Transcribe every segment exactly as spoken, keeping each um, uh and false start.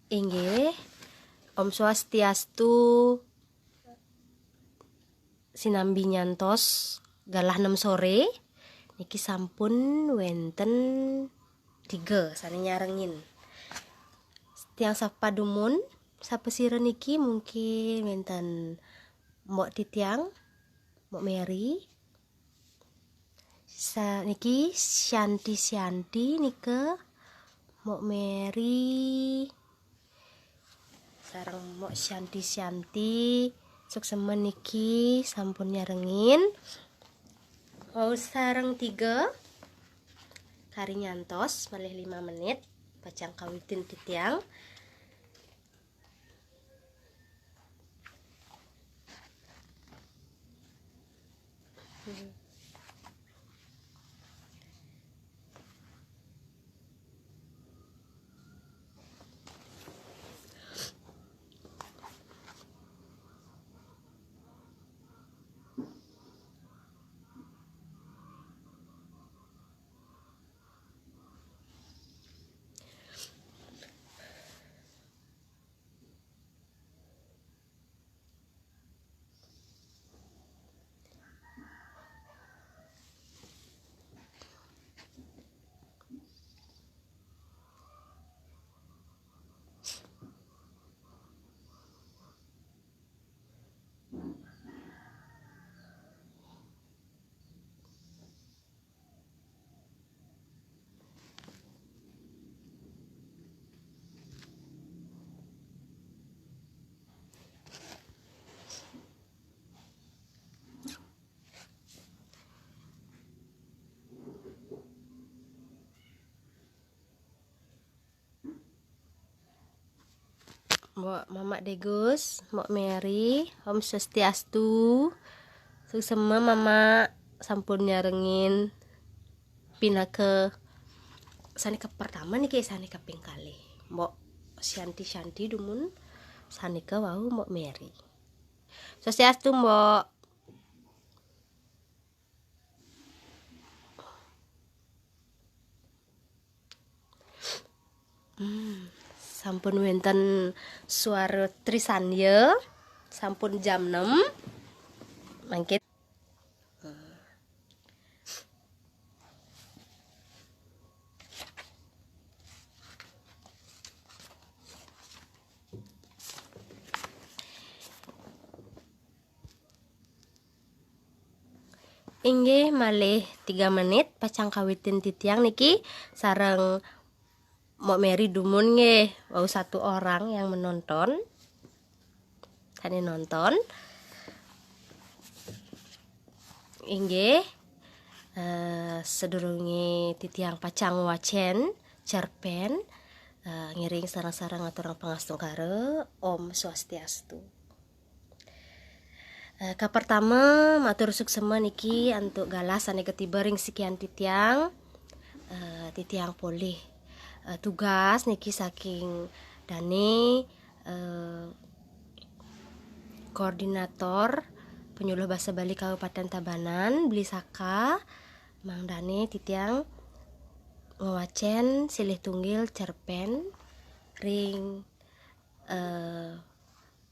Inggih, Om Swastiastu, sinambi nyantos galah enam sore, niki sampun wenten tiga sane nyarengin. Tiang sapa dumun, sapa sira niki? Mungkin wenten Mbok Titiang, Mbok Mary. Sa-, niki Syanti-Syanti nika, Mbok Mary sareng Mbok Syanti-Syanti. Suksema niki sampun nyarengin. Wau sareng tiga kari nyantos malih lima menit, pacang kawitin titiang. Mbok Mamak Degus, Mbok Mary, Om Swastiastu. Suksema Mamak sampun nyarengin pinaka sane kapertama niki, sane kaping kalih. Mbok Syanti-Syanti dumun, sane kawau Mbok Mary. Swastiastu, Mbok. Hmm, sampun wenten suara Trisandya, sampun jam enam. Mangkin. Inggih, malih tiga menit pacang kawitin titiang niki sareng Mbok Mary dumun nggih, wau satu orang yang menonton. Sane nonton. Inggih, eh, sadurunge titiang pacang wacen cerpen, eh, ngiring sareng-sareng ngaturang pangastungkara, Om Swastiastu. Eh, kapertama, matur suksema niki antuk galah sane katiba ring sikian titiang. Eh, titiang polih, eh, tugas niki saking dane, eh, koordinator penyuluh basa Bali Kabupaten Tabanan, Bli Saka, mangdane titiang ngwacen silih tunggil cerpen ring, eh,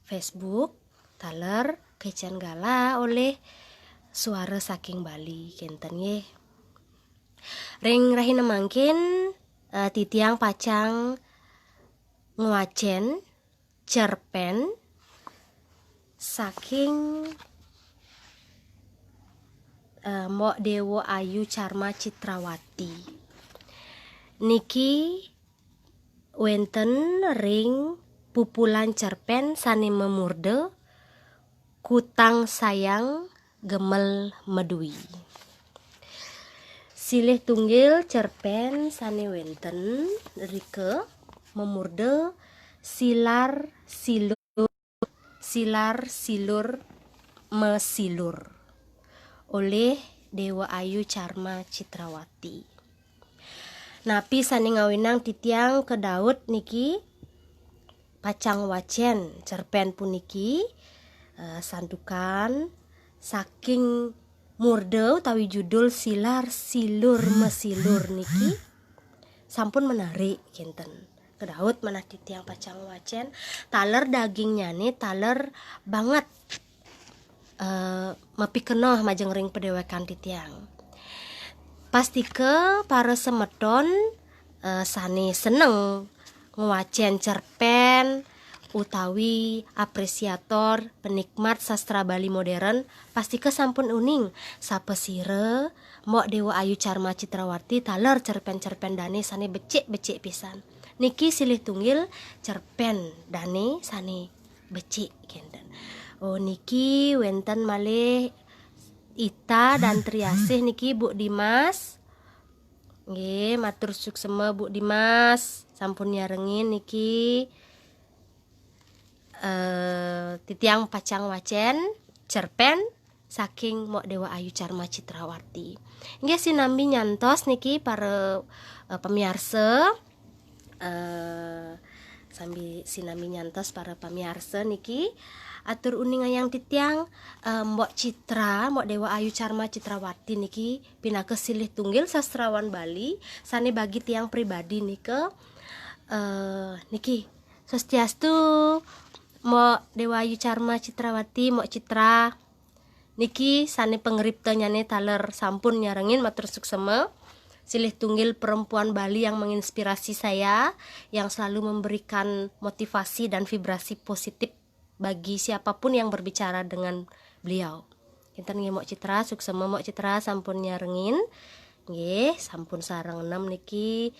Facebook taler kecen galah olih Suara Saking Bali kenten nggih. Ring rahina mangkin, eh, titiang pacang ngwacen cerpen saking, eh, Mbok Dewa Ayu Charma Citrawati. Niki wenten ring pupulan cerpen sane mamurda Kutang Sayang Gemel Madui. Silih tunggil cerpen sane wenten rika mamurda Silar Silur, Silar Silur Mesilur olih Dewa Ayu Charma Citrawati. Napi sane ngawinang titiang kadaut niki pacang wacen cerpen puniki, eh, santukan saking murda utawi judul Silar Silur Mesilur niki sampun menarik kenten. Kedaud manah titiang pacang wacén, taler dagingnya nih taler banget eh, mapikenoh majeng ring padéwékan titiang. Pastika para semeton eh, sané seneng ngwacén cerpén utawi apresiator penikmat sastra Bali modern, pastika sampun uning sapasira Mbok Déwa Ayu Carma Citrawarti taler cerpén-cerpén dané sané becik-becik pisan. Niki silih tunggil cerpén dané sané becik kénten. Oh, niki wénten malih Ita dan Triasih niki, Bu Dimas. Nggih, matur suksema, Bu Dimas, sampun nyarengin niki. Eh, titiang pacang wacén cerpén saking Mbok Déwa Ayu Carma Citrawarti. Nggih, sinambi nyantos niki para eh, pamiarsa, eh, sambi sinambi nyantos para pamiarsa niki, atur uningayang titiang eh, Mbok Citra, Mbok Déwa Ayu Carma Citrawarti niki pinaka silih tunggil sastrawan Bali sané bagi tiang pribadi nika eh niki. Swastiastu, Mbok Déwa Ayu Carma Citrawarti, Mbok Citra. Niki sané pangriptanyané taler sampun nyarengin, matur suksema. Silih tunggil perempuan Bali yang menginspirasi saya, yang selalu memberikan motivasi dan vibrasi positif bagi siapapun yang berbicara dengan beliau. Kinten nggih, Mbok Citra, suksema, Mbok Citra, sampun nyarengin. Nggih, sampun sareng nem niki.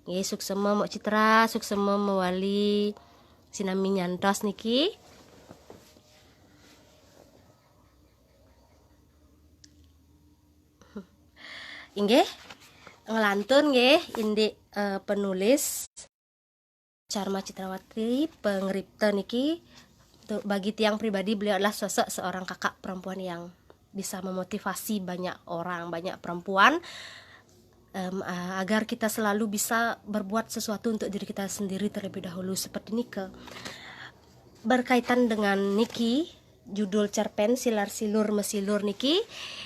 Nggih, suksema, Mbok Citra, suksema mawali sinambi nyantos niki. Inggih, nglantun nggih indik eh, penulis Carma Citrawarti, pangripta niki. Untuk bagi tiang pribadi, beliau adalah sosok seorang kakak perempuan yang bisa memotivasi banyak orang, banyak perempuan em, a- agar kita selalu bisa berbuat sesuatu untuk diri kita sendiri terlebih dahulu, seperti nika. Berkaitan dengan niki, judul cerpén Silar Silur Mesilur niki,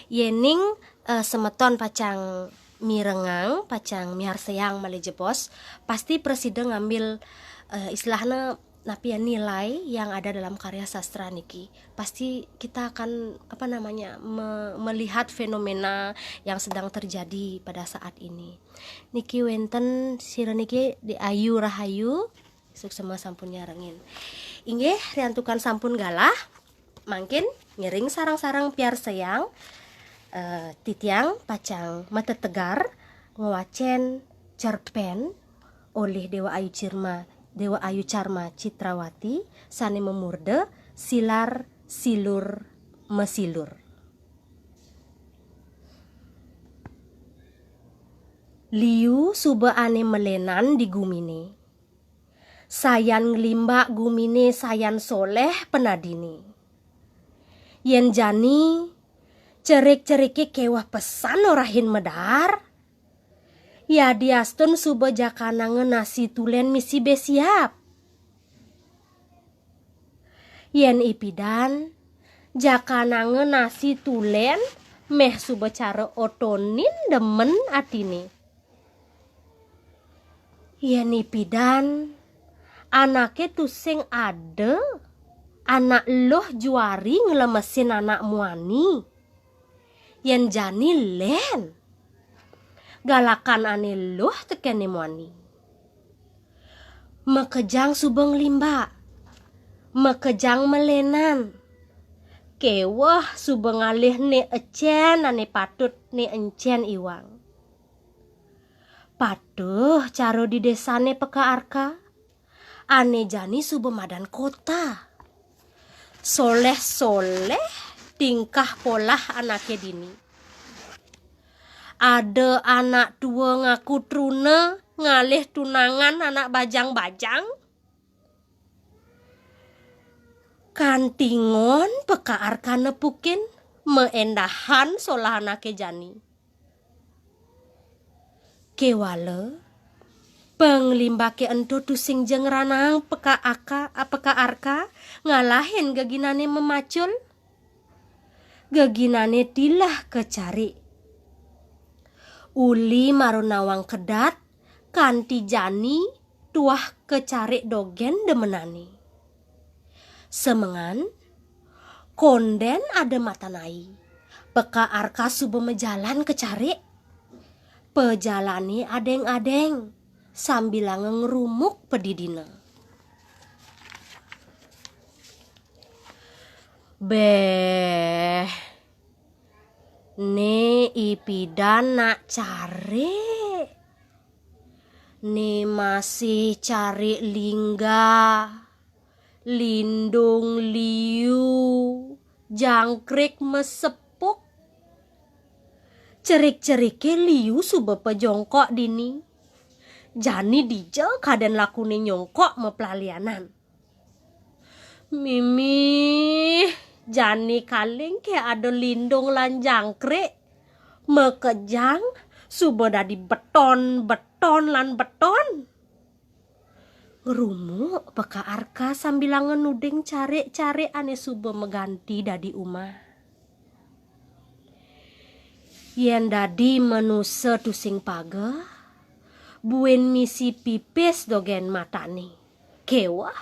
yéning eh, semeton pacang mirengang, pacang miarsayang malih jebos, pasti prasida ngambil eh, istilahnya napi ya, nilai yang ada dalam karya sastra niki. Pasti kita akan, apa namanya, me- melihat fenomena yang sedang terjadi pada saat ini. Niki wénten sira niki, Dék Ayu Rahayu, suksema sampun nyarengin. Inggih, riantukan sampun galah, mangkin ngiring sareng-sareng piarsayang eh, titiang pacang matetegar ngwacén cerpén olih Déwa Ayu Cirma, Déwa Ayu Carma Citrawati, sané mamurda Silar Silur Mesilur. Liu suba ané malénan di guminé. Sayan nglimbak guminé sayan soléh panadiné. Yén jani, cerik-ceriké kéweh pesan orahin madaar. Yadiastun suba jakananga nasi tulén misi bé siap. Yén ipidan, jakananga nasi tulén méh suba cara otonin demen atiné. Yén ipidan, anaké tusing ada, anak luh juari nglemesin anak muani. Yén jani lén, galakan ané luh tekéné muani. Makejang suba nglimbak, makejang malénan. Kéweh suba ngalih né ecén ané patut né encén iwang. Patuh cara di désané pakaarka, ané jani suba madan kota. Soléh-soléh tingkah polah anaké dini. Ada anak tua ngaku truna ngalih tunangan anak bajang-bajang. Kantingon pakaarka nepukin, maéndahan solah anaké jani. Kéwala, panglimbaké ento tusing ja ngranang pakaaka, pakaarka ngalahin geginané mamacul. Geginané tilah kacarik. Uli mara nawang kedat, kanti jani tuah ka carik dogén demenané. Semengan, kondén ada matan ai, Pekak Arka suba majalan ka carik. Pajalané adéng-adéng, sambilanga ngrumuk padidina. Béh, né ipidan nak carik. Né masih carik lingga, lindung liu, jangkrik masepuk. Cerik-ceriké liu suba pajongkok dini. Jani dija kadén lakuné nyongkok maplalianan. Mimih, jani kaling ké ada lindung lan jangkrik. Makejang, suba dadi beton, beton lan beton. Ngrumuk Pekak Arka sambilanga nuding carik-carik ané suba maganti dadi umah. Yén dadi manusa tusing paga, buin misi pipis dogén matané. Kéweh.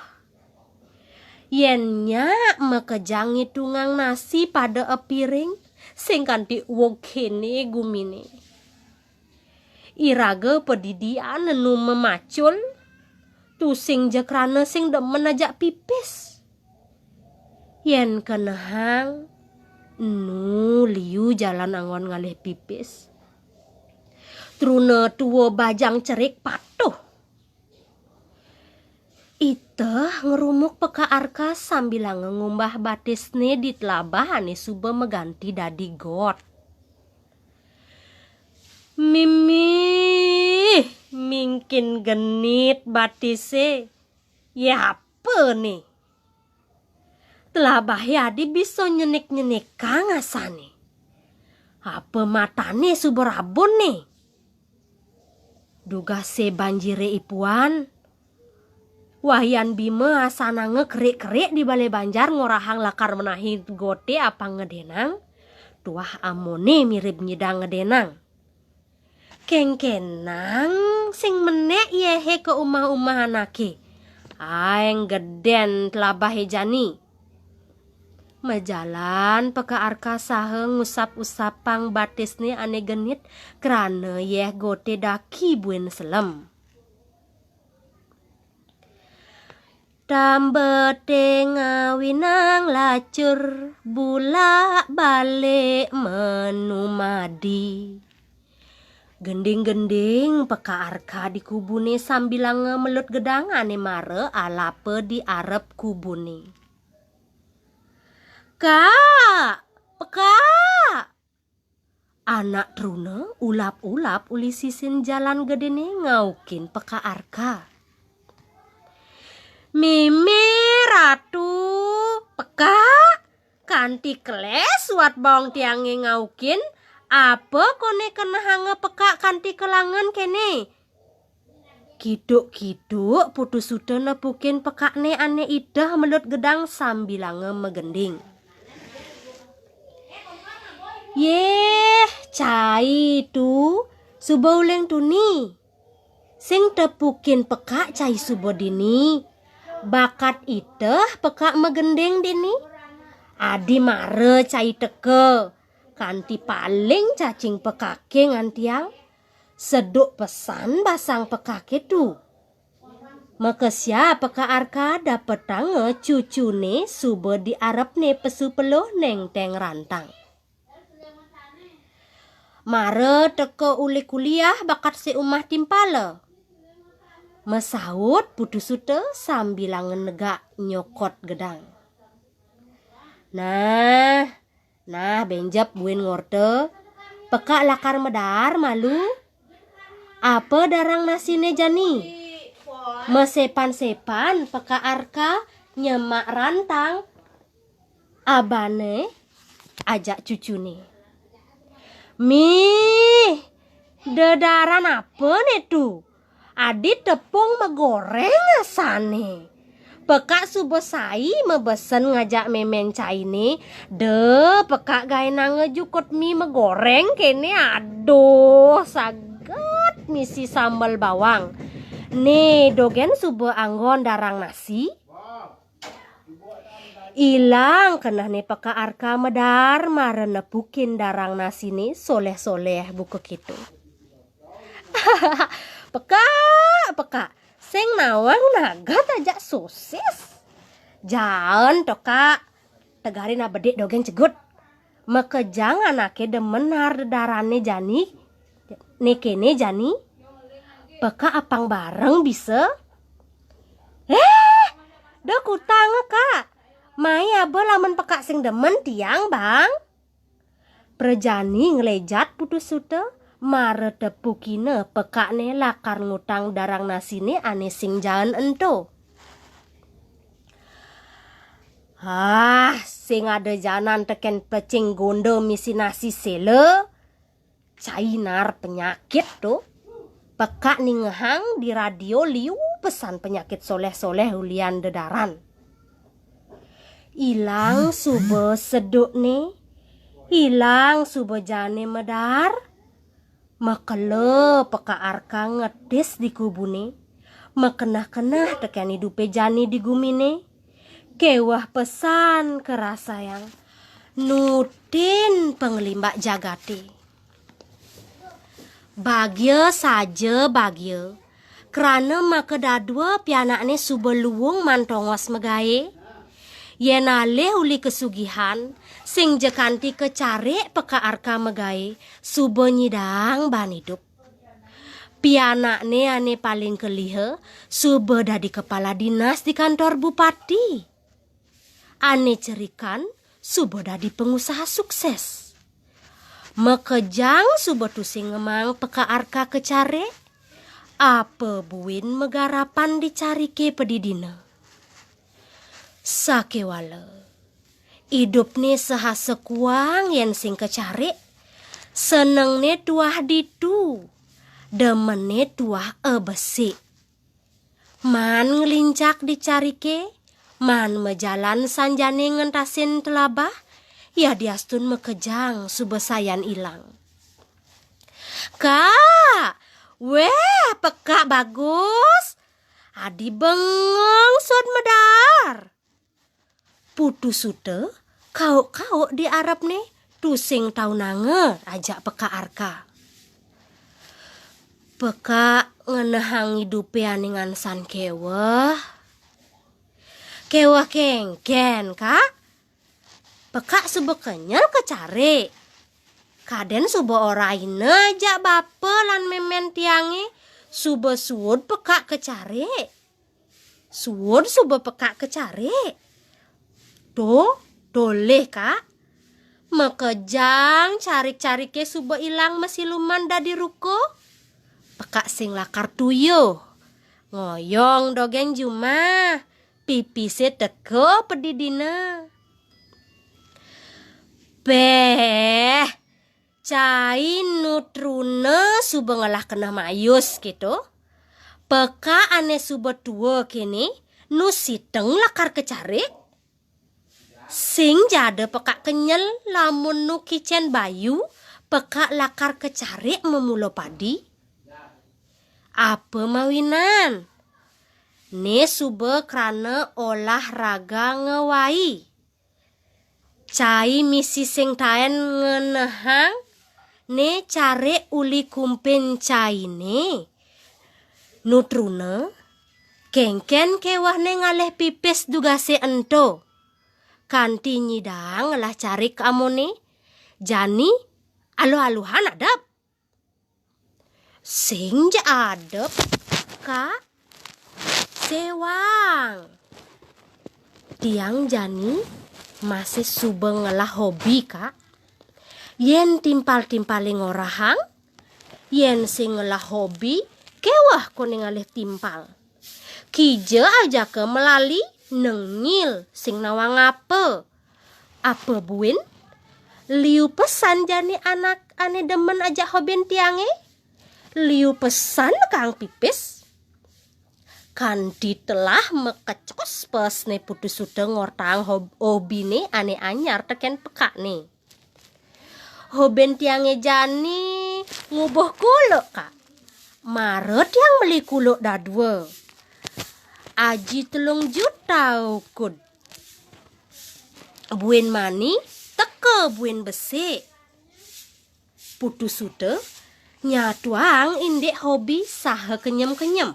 Yén nyak makejang ngitungang nasi pada apiring, sing kanti uug kéné guminé. Iraga padidian nenu mamacul, tusing ja krana sing demen ajak pipis. Yén kenehang, enu liu jalan anggon ngalih pipis. Truna tua bajang cerik patuh. Iteh ngrumuk Pekak Arka sambilanga ngumbah batisné di telabah ané suba maganti dadi got. Mimih, mingkin genit batisé. Ya apa né? Telabahé adi bisa nyenik-nyenikang asané. Apa matané suba rabun né? Dugasé banjiré ipuan. Wayan Bima asananga kerik-kerik di balé banjar ngorahang lakar menahi goté apang ngedénang. Tuah amoné mirib nyidang ngedénang. Kéngkénang sing menék yéhé ka umah-umah anaké. Aéng gedén telabahé jani. Majalan Pekak Arka saha ngusap-usapang batisné ané genit, krana yéh goté daki buin selem. Tambeté ngawinang lacur, bulak-balik menumadi. Gending-gending Pekak Arka di kubuné sambilanga melut gedang ané mara alapa di arep kubuné. "Kak! Pekak!" Anak truna ulap-ulap uli sisin jalan gedéné ngaukin Pekak Arka. "Mimih, Ratu, Pekak, kanti keleh suat baong tiangé ngaukin, apa koné kenehanga Pekak kanti kalangen kéné?" Kiduk-kiduk Putu Suta nepukin Pekakné ané iteh melut gedang sambilanga magending. "Yéh, cai Tu, suba uling tuni. Sing tepukin Pekak cai suba dini. Bakat iteh Pekak magending dini. Adi mara cai teka, kanti paling cacing Pekaké ngantiang. Seduk pesan basang Pekaké Tu." Makesiab Pekak Arka dapetanga cucuné suba di arepné pesu peluh nengteng rantang. "Mara teka uli kuliah bakat si umah timpala," masaut Putu Suta sambilanga negak nyokot gedang. "Nah, nah, bénjep buin ngorta. Pekak lakar madaar malu. Apa darang nasiné jani?" Masepan-sepan Pekak Arka nyemak rantang abané ajak cucuné. "Mih, dedaaran apa né Tu? Adi tepung magoréng asané. Pekak suba sai mabesen ngajak mémén cainé. Deh, Pekak gaénanga jukut mi magoréng kéné. Aduh, saget misi sambel bawang. Né dogén suba anggon darang nasi. Ilang kenehné Pekak Arka medaar mara nepukin darang nasiné soléh-soléh buka kéto. Pekak, Pekak, sing nawang nagat ajak sosis. Jaen to, Kak. Tegarin abedik dogén cegut. Makejang anaké demen naar dedarané jani. Né kéné jani. Pekak apang bareng bisa. Eh, da kutang, Kak. Mai aba lamun Pekak sing demen tiang, Bang. Prajani ngléjat Putu Suta, mara tepukina Pekakné lakar ngutang darang nasiné ané sing jaen ento. Ah, sing ada janan tekén pecing gonda misi nasi séla. Cai naar penyakit to. Pekak ningehang di radio liu pesan penyakit soléh-soléh ulian dedaran. Ilang suba sedukné, ilang suba jaené medaar. Makelo Pekak Arka ngetis di kubuné, makeneh-keneh tekén idupé jani di guminé. Kéweh pesan karasayang nutin panglimbak jagaté. Bagia saja bagia, krana makadadua pianakné suba luung maan tongos magaé. Yén alih uli kasugihan, sing ja kanti kacarik Pekak Arka magaé, suba nyidang baan idup. Pianakné ané paling keliha suba dadi kepala dinas di kantor bupati. Ané cerikan suba dadi pengusaha sukses. Makejang suba tusing ngemaang Pekak Arka kacarik, apa buin magarapan di cariké padidina. Sakéwala, idupné sahasa kuang yén sing kacarik, senengné tuah ditu, demenné tuah abesik. Maan nglincak di cariké, maan majalan sanjané ngentasin telabah, yadiastun makejang suba sayan ilang. Kak, wéh, Pekak bagus. Adi bengong suud medaar. Putu Suta kauk-kauk di arepné, tusing taunanga ajak Pekak Arka. Pekak ngenehang idupé ané ngansan kéweh. Kéweh kéngkén, Kak? Pekak suba kenyel kacarik. Kadén suba oraina ajak bapa lan mémén tiangé, suba suud Pekak kacarik. Suud suba Pekak kacarik. To, tolih, Kak. Makejang carik-cariké suba ilang masiluman dadi ruka. Pekak sing lakar tuyuh. Ngoyong dogén jumah. Pipisé teka padidina. Béh, cai Nu Truna suba ngelah keneh mayus kéto. Pekak ané suba tua kéné, Nu Siteng lakar kacarik. Sing ja ada Pekak kenyel lamun Nu Kicén Bayu, Pekak lakar kacarik mamula padi. Apa mawinan? Né suba krana olahraga ngawai. Cai misi sing taén ngenehang, né carik uli kumpin cainé. Nu Truna, kéngkén kéwehné ngalih pipis dugasé ento. Kanti nyidang ngelah carik amoné, jani aluh-aluhan adep. Sing ja adep, Kak. Séwang. Tiang jani masih suba ngelah hobi, Kak. Yén timpal-timpalé ngorahang, yén sing ngelah hobi, kéweh koné ngalih timpal. Kija ajaka malali nengil sing nawang apa. Apa buin? Liu pesan jani anak ané demen ajak hobin tiangé. Liu pesan kang pipis. Kanti telah makecos pesné Putu Suta ngortaang hob-, hobiné ané anyar tekén Pekakné. Hobin tiangé jani ngubuh kuluk, Kak. Mara tiang meli kuluk dadua. Aji telung juta ukud. Buin mani, teka buin besik. Putu Suta nyatuang indik hobi saha kenyem-kenyem.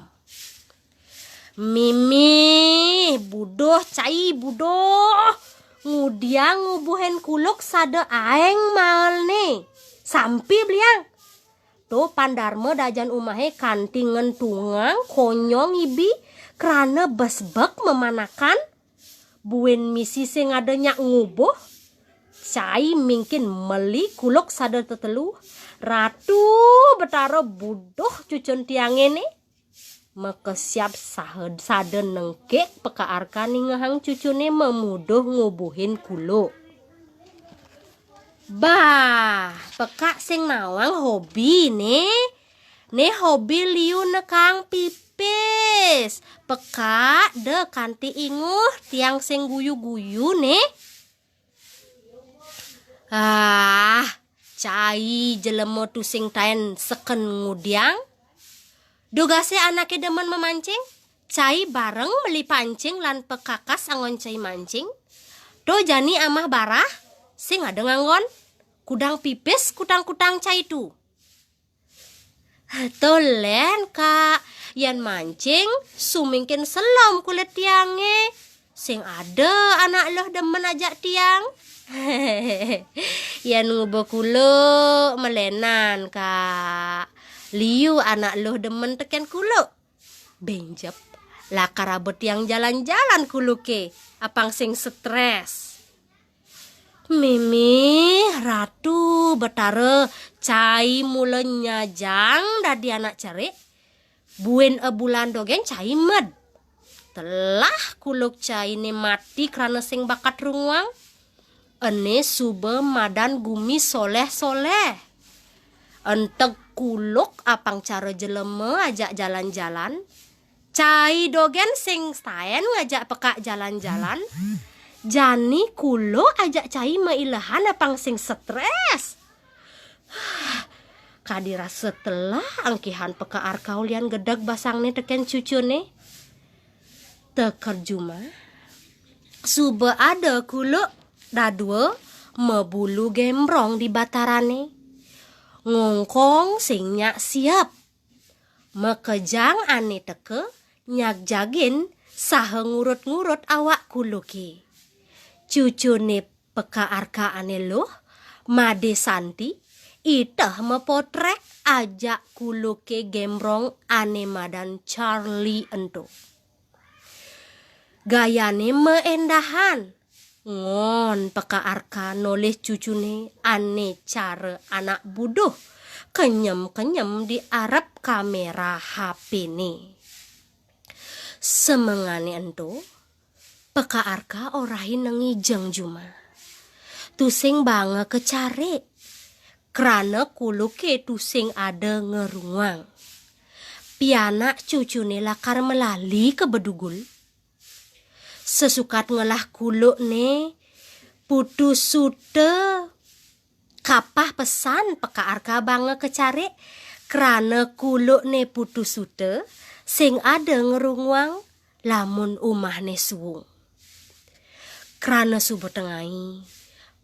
Mimih, buduh, cai buduh. Ngudiang ngubuhin kuluk sada aeng maelne. Sampi beliang. To Pan Darma dajan umahe kanti ngentungang konyong ibi krana besbek memanakan. Buin misi sing ada nyak ngubuh, cai mingkin meli kuluk sada tetelu. Ratu Betara buduh cucun tiange ne. Makesiab saha-, sada nengkik Peka Arka ningehang cucune mamuduh ngubuhin kuluk. Bah, pekak sing nawang hobi ne. Ne hobi liu nekang pipis. Pekak de kanti inguh tiang sing guyu-guyu ne. Ah, cai jelema tusing taen seken ngudiang. Dugase anake demen memancing, cai bareng meli pancing lan pekakas anggon cai mancing. To jani amah barah, sing ada nganggon. Kudang pipis kutang-kutang cai tu. Tolen, Kak, yan mancing, sumingkin selom kulit tiange. Sing ada anak luh demen ajak tiang. Yan ngubuh kuluk, melenan, Kak. Liu anak luh demen teken kuluk. Benjep, lakar aba tiang jalan-jalan kuluke, apang sing stres. Mimih, Ratu Betara, cai mula nyajang dadi anak cerik. Buin ebulan dogen cai med. Telah kuluk caine mati krana sing bakat runguang. Ene suba madan gumi soleh-soleh. Enteg kuluk apang cara jelema ajak jalan-jalan. Cai dogen sing taen ngajak pekak jalan-jalan. Jani kuluk ajak cai mailehan apang sing stres. Kadi rasa telah angkihan Peka Arka ulian gedeg basangne teken cucune. Tekerjuma, suba ada kuluk dadua mabulu gembrong di batarane. Ngongkong sing nyak siap. Makejang ane teka, nyagjagin saha ngurut-ngurut awak kuluke. Cucune Peka Arka ane luh, Made Santi, iteh mapotrek ajak kuluke gembrong ane madan Charlie ento. Gayane maendahan, ngon Peka Arka nolih cucune ane cara anak buduh, kenyem-kenyem di arep kamera H P-ne. Semengane ento, Peka Arka orahin ngijeng jumah. Tusing banga kecarik, krana kuluke tusing ada ngerunguang. Pianak cucune lakar malali ka bedugul. Sesukat ngelah kulukne, Putu Suta kapah pesan Peka Arka banga kecarik, krana kulukne Putu Suta sing ada ngerunguang lamun umahne suung. Krana suba tengai,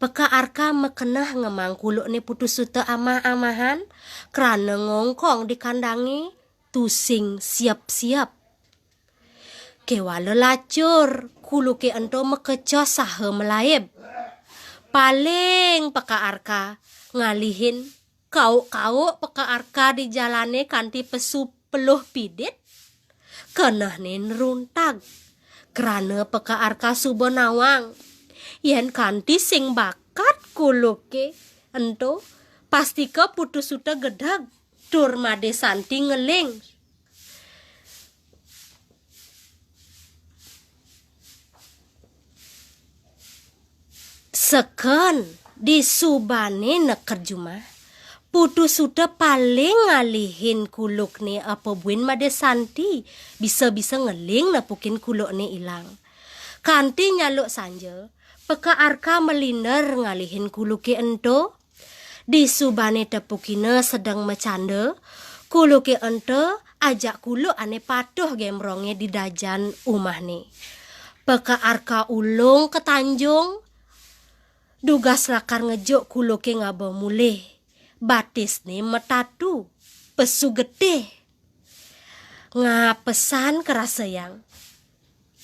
Peka Arka makeneh ngemang kulukne Putu Suta amah-amahan, krana ngongkong di kandange tusing siep-siep. Kewala lacur, kuluke ento makecoh saha malaib. Paling Peka Arka ngalihin, kauk-kauk Peka Arka di jalane kanti pesu peluh pidit, kenehne neruntag. Krana Peka Arka suba nawang, yen kanti sing bakat kuluke ento, pastika Putu Suta gedeg, tur Made Santi ngeling. Seken, di subane neked jumah, Putu Suta paling ngalihin kulukne apa buin Made Santi, bisa-bisa ngeling nepukin kulukne ilang. Kanti nyaluk sanja, Peka Arka malinder ngalihin kuluke ento. Di subane tepukina sedeng macanda, Kuluké ento ajak kuluk ané patuh gemrongé di dajan umahné. Pekak Arka ulung ka tanjung, dugas lakar ngejuk kuluké ngaba mulih. Batisné matatu, pesu getih. Ngapesan karasayang.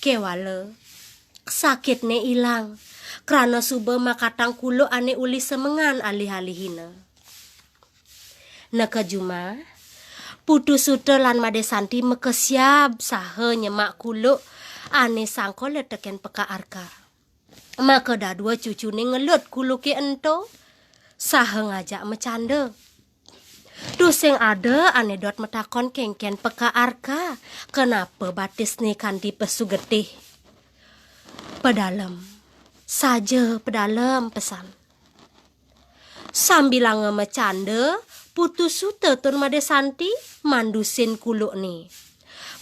Kéwala, sakitné ilang, krana suba makatang kuluk ané uli semengan alih-alihina. Neka jumah, Putu Suta lan Madé Santi makesiab saha nyemak kuluk ané sangkala tekén Pekak Arka. Maka dadua cucuné ngelut kuluké ento, saha ngajak macanda. Tusing ada ané dot matakon kénkén Pekak Arka, kenapa batisné kanti pesu getih. Pedalem, saja pedalem pesan. Sambilanga macanda, Putu Suta tur Madé Santi mandusin kulukné.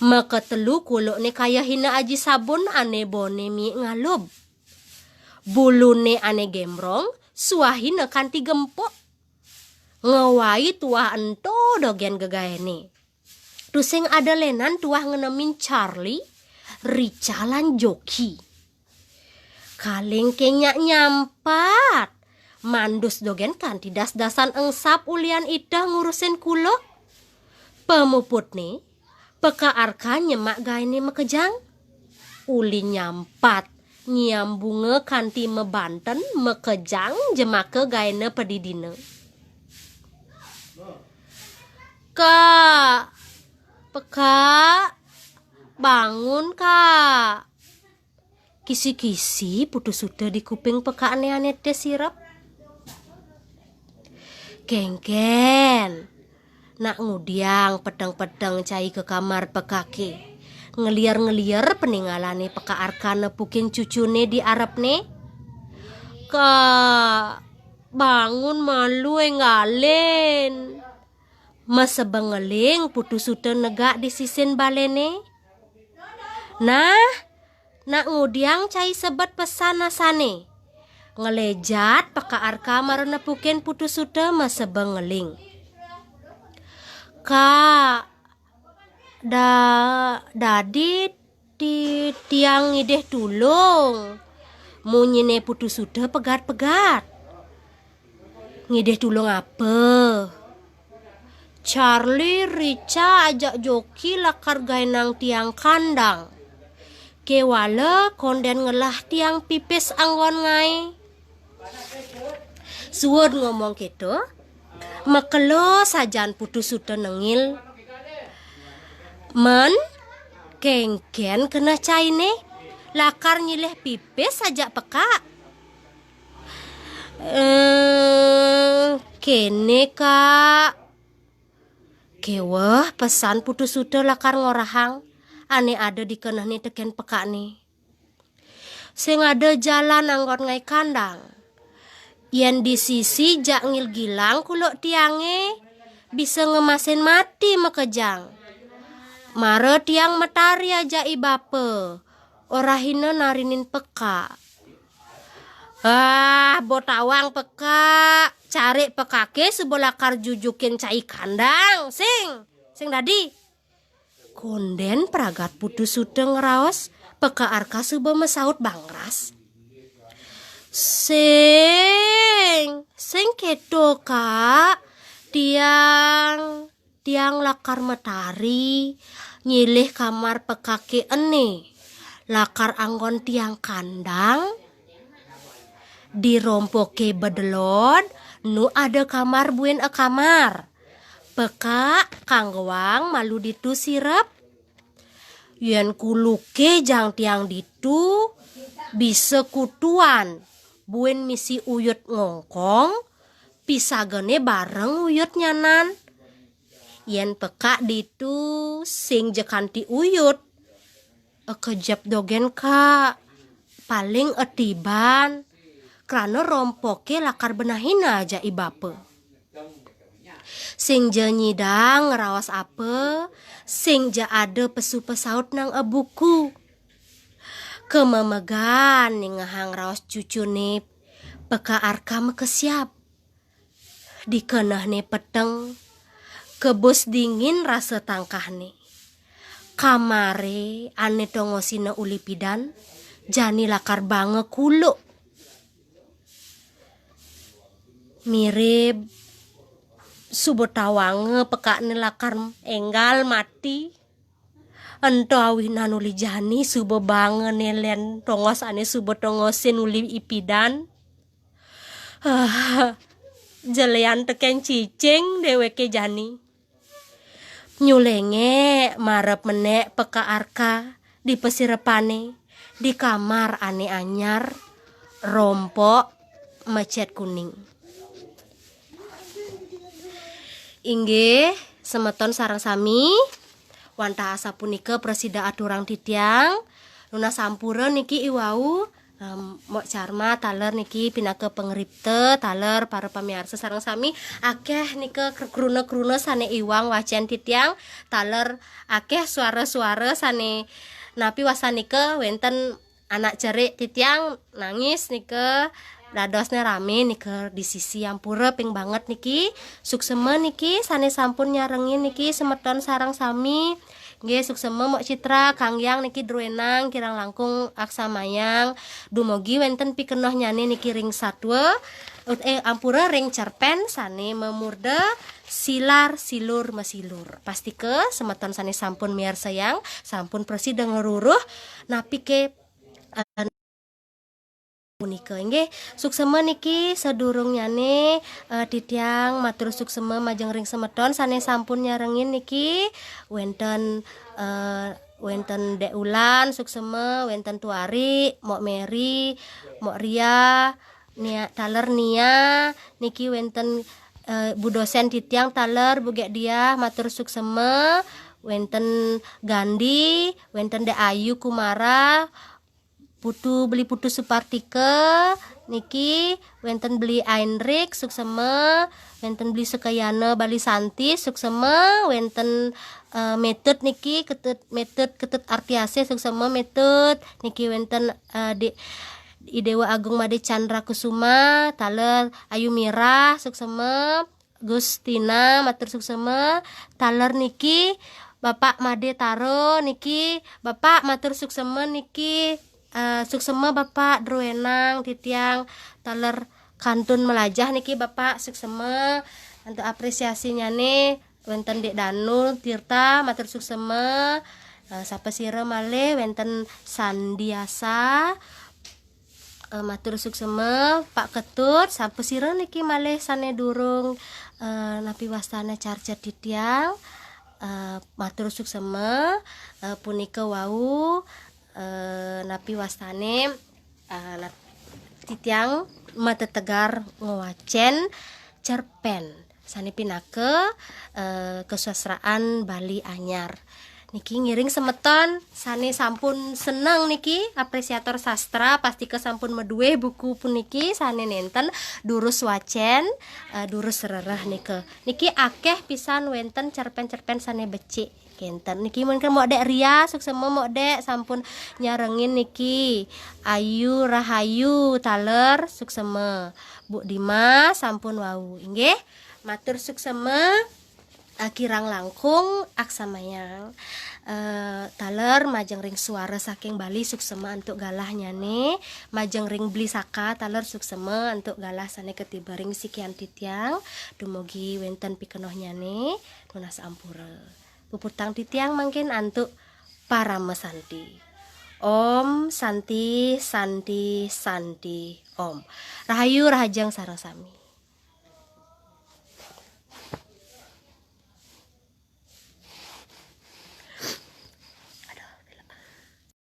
Makatelu kulukné kayahina aji sabun ané boné miik ngalub. Buluné ané gemrong, suahina kanti gempuk. Ngawai tuah ento dogén gegaéné. Tusing ada lénan tuah ngenemin Charlie, Rica lan Joki. Kaling ké nyak nyampat, mandus dogén kanti das-dasan engsap ulian iteh ngurusin kuluk. Pamuputné, Pekak Arka nyemak gaéné makejang. Uli nyampat, nyambunga kanti mabanten, makejang jemaka gaéna padidina. "Kak, Pekak, bangun, Kak." Kisi-kisi Putu Suta di kuping Pekakné ané té sirep. "Kénkén, nak ngudiang peteng-peteng cai ka kamar Pekaké. Ngelier-ngelier paningalané Pekak Arka nepukin cucuné di arepné." "Kak, bangun malu énggalin." Masebeng ngeling Putu Suta negak di sisin baléné. "Nah, nak ngudiang cai sebet pesan asané." Ngelejat Pekak Arka mara nepukin Putu Suta masebeng ngeling. "Kak, da, dadi ti, tiang ngidih tulung." Munyiné Putu Suta pegat-pegat. "Ngidih tulung apa?" "Charlie, Rica ajak Joki lakar gaénang tiang kandang. Kéwala kondén ngelah tiang pipis anggon ngaé." Suud ngomong kéto, makelo sajan Putu Suta nengil. "Men, kénkén keneh cainé, lakar nyilih pipis ajak Pekak?" "Eh, kéné, Kak." Kéweh pesan Putu Suta lakar ngorahang ané ada di kenehné tekén Pekakné. "Sing ada jalan anggon ngaé kandang. Yén di sisi jak ngil gilang kuluk tiangé, bisa ngemasin mati makejang. Mara tiang matari ajak i bapa, orahina narinin Pekak." "Ah, bo tawang Pekak, carik Pekaké suba lakar jujukin cai kandang. Sing, sing dadi." Kondén pragat Putu Suta ngraos, Pekak Arka suba masaut bangras. "Sing, sing kéto, Kak. Tiang, tiang lakar matari, nyilih kamar Pekaké ené. Lakar anggon tiang kandang, di rompoké bedelod, nu ada kamar buin akamar. Pekak, kanggoang malu ditu sirep. Yén kuluké jang tiang ditu, bisa kutuan, buin misi uyut ngongkong, pisagané bareng uyut nyanan. Yén Pekak ditu, sing ja kanti uyut. Akejep dogén, Kak. Paling atiban, krana rompoké lakar benehina ajak i bapa." Sing ja nyidang ngraos apa, sing ja ada pesu pasaut nang abuku. Kamemegan ningehang raos cucuné, Pekak Arka makesiab. Di kenehné peteng, Kebus dingin rasa tangkahné. Kamaré ané tongosina uli pidan, jani lakar banga kuluk. Mirib suba tawanga pekakné lakar énggal mati. Ento awinan uli jani suba banga nelen tongos ané suba tongosin uli ipidan. Ah, jelean tekén cicing déwéké jani. Nyuléngé marep menék peka arka di pasirepané, di kamar ané anyar, rompok, mecet kuning. Inggih, semeton sareng sami, wantah asapunika prasida aturang titiang, nunas sampura niki iwau, em, Mok Charma taler niki pinaka pangripta, taler para pamiarsa sareng sami, akéh nika kr-, kruna-kruna sané iwang wacén titiang, taler akéh suara-suara sané napi wastanika wénten anak cerik titiang nangis nika, dadosné ramé nika di sisi, ampura ping banget niki. Suksema niki sané sampun nyarengin niki semeton sareng sami. Nggih, suksema Mok Citra, Kang Yang niki druénang kirang langkung aksamayang. Dumugi wénten pikenohnyané niki ring satua, eh, ampura ring cerpén sané mamurda Silar Silur Masilur. Pastika semeton sané sampun miarsayang, sampun prasida ngruruh napiké, eh, punika. Inggih, suksema niki sadurungnyané, eh, titiang matur suksema majeng ring semeton sané sampun nyarengin niki, wénten, eh, wénten Dék Ulan suksema, wénten Tuari, Mok Meri, Mok Ria, Nia, taler Nia, niki wénten, eh, Bu Dosén titiang taler Bu Gék Diah matur suksema, wénten Gandhi, wénten Dék Ayu Kumara, Putu Beli Putu Supartika, niki wénten Beli Aindrik suksema, wénten Beli Sekayana Bali Santi suksema, wénten, eh, Metut niki Ketut, Metut Ketut Artiasih suksema Metut, niki wénten, eh, di, I Déwa Agung Madé Chandra Kusuma, taler Ayu Mirah suksema, Gustina matur suksema, taler niki Bapak Madé Taro niki, Bapak matur suksema niki, eh, suksema Bapak druénang titiang taler kantun melajah niki Bapak suksema, antuk apresiasinyané wénten Dék Danu Tirta matur suksema, eh, sapasira malih wénten Sandiasa, eh, matur suksema Pak Ketut, sapasira niki malih sané durung, eh, napi wastané carca titiang, eh, matur suksema, eh, punika wau, eh, napi wastané, eh, nap-, titiang matetegar ngwacén cerpén sané pinaka, eh, kasusastraan Bali Anyar. Niki ngiring semeton sané sampun seneng niki, apresiator sastra, pastika sampun madué buku puniki sané nénten durus wacén, eh, durus rereh nika. Niki akéh pisan wénten cerpén-cerpén sané becik kénten. Niki mungkin Mok Dék Ria, suksema Mok Dék sampun nyarengin niki. Ayu Rahayu taler suksema. Bu Dima sampun wau. Inggih, matur suksema. Eh, kirang langkung aksamayang, eh, taler majeng ring suara saking Bali suksema antuk galahnyané, majeng ring Beli Saka taler suksema antuk galah sané katiba ring sikian titiang, dumugi wénten pikenohnyané, nunas ampura. Puputang titiang mangkin antuk Parama Santi. Om Santi, Santi, Santi, Om. Rahayu rahajeng sareng sami.